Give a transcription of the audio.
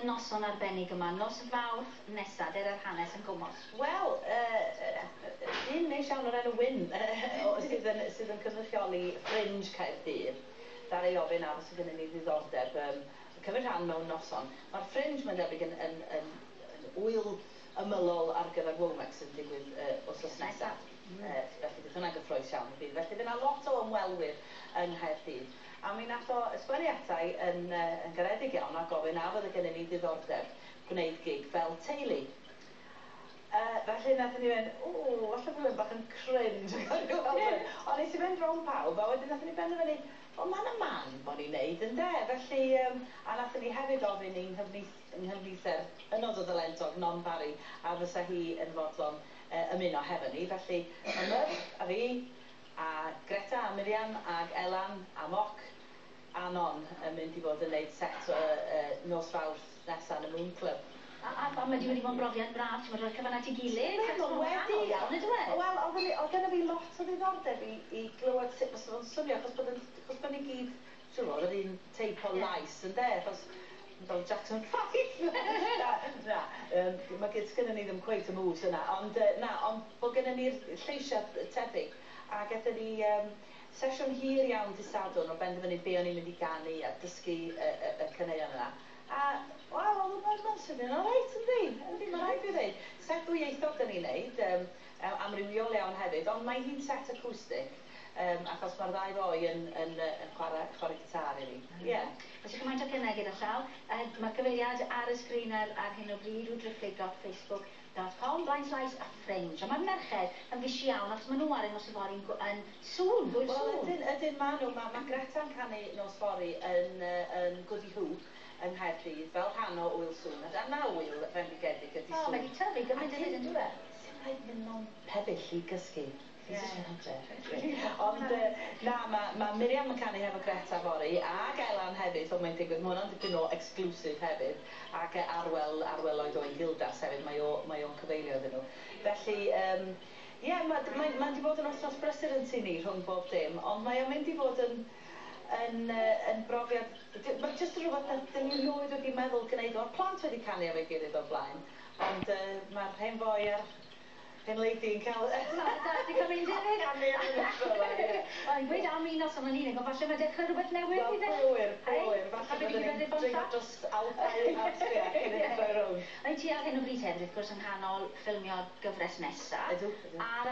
noson arbennig yma, nos Fawrth nesa, der yr hanes yn gwmws? Wel, dyn neis iawn o'r enw Wyn sydd yn cynrychioli Fringe Caerdydd. Ddaru ofyn a fysa gennym ni ddiddordeb cymryd rhan mewn noson. Mae'r Fringe, mae'n debyg, yn ŵyl ymylol ar gyfer Womex yn digwydd wythnos nesaf. Felly bydd hwnna'n gyffrous iawn i fi. Felly fydd yna lot o ymwelwyr yng Nghaerdydd. A mi nath o ysgwennu ata i yn garedig iawn a gofyn a fydde gennym ni ddiddordeb gwneud gig fel teulu. Felly nathon ni fynd, "O, falle bod hwn bach yn cringe." Ond nes i fynd rownd pawb a wedyn nathon ni benderfynu, wel, ma' 'na man bo' ni'n neud, ynde? Felly, a nathon ni hefyd ofyn i'n nghyfnither hynod o ddelentog, Non Parry, a fysa hi yn fodlon ymuno hefo ni. Felly mae Myf a fi, a Greta a Miriam ag Elan a Moc a Non yn mynd i fod yn neud set nos Fawrth nesaf yn y Moon Club. A mae wedi bod yn brofiad braf, ti'n rhoi'r cyfan at ei gilydd, Mae achos mae'n wedi wahanol iawn, yndyw e? Wel, oedd gynna fi lot o ddiddordeb i glywed sut fysa fo'n swnio, achos bod ni gyd, ti'n gwybod, yr un teip o lais, ynde? Achos fel Jackson 5. Na, mae gynna ni ddim cweit y moves yna, ond na, ond bod gynna ni'r lleisiau tebyg. A gaethon ni sesiwn hir iawn dydd Sadwrn o benderfynu be o'n i'n mynd i ganu a dysgu y caneuon yna. A, wel, oedd o'n swnio'n alright, yndi? Yndi, mae'n rhaid fi ddweud. Set ddwyieithog dyn ni'n neud, amrywiol iawn hefyd, ond mae hi'n set acoustic, achos mae'r ddau foi yn chwarae gitar i ni. Ie. Yeah. Felly cymaint o cynnig gyda llaw. Mae'r cyfeiriad ar y sgrin ar hyn o bryd, www.facebook.com/a Fringe. A mae'r merched yn fisi iawn achos maen nhw ar y nos yfory yn Sŵn, gwyl Wel, Sŵn. Ydyn, maen nhw. Mae Greta'n canu nos fory yn Gwdihŵ yng Nghaerdydd fel rhan o Ŵyl Sŵn. A na ŵyl fendigedig ydy O, Sŵn. Mae 'di tyfu gymaint A hefyd, yn dyw e? Sim rhaid mynd mewn pebyll i gysgu. Ti jyst mynd adre. Ond na, ma Miriam yn canu hefo Greta fory, ac Elan hefyd, fel mae'n digwydd. Mae hwnna'n dipyn o exclusive hefyd. Ac Arwel Lloyd Owen Gildas hefyd, mae o'n cyfeilio iddyn nhw. Felly, ie, yeah, mae 'di bod yn wythnos brysur yn tŷ ni rhwng bob dim, ond mae o'n mynd i fod yn brofiad. Mae jyst rhywbeth na dyn ni erioed wedi meddwl gwneud. Mae'r plant wedi canu efo'i gilydd o'r blaen, ond mae'r hen foi a'r hen lady yn cael Mae dad 'di cael mynd hefyd. Canu am y tro, ie. Wel, gweud am un noson yn unig, ond falle mae dechrau rhywbeth newydd Wel, i ddechrau. pwy ŵyr, pwy ŵyr. Falle A byddwn bydd ni'n ni'n dringo dros Alpau Awstria cyn i ni droi rownd. Ond ti ar hyn o bryd hefyd, wrth gwrs, yng nghanol ffilmio'r gyfres nesaf. Ydw. Ar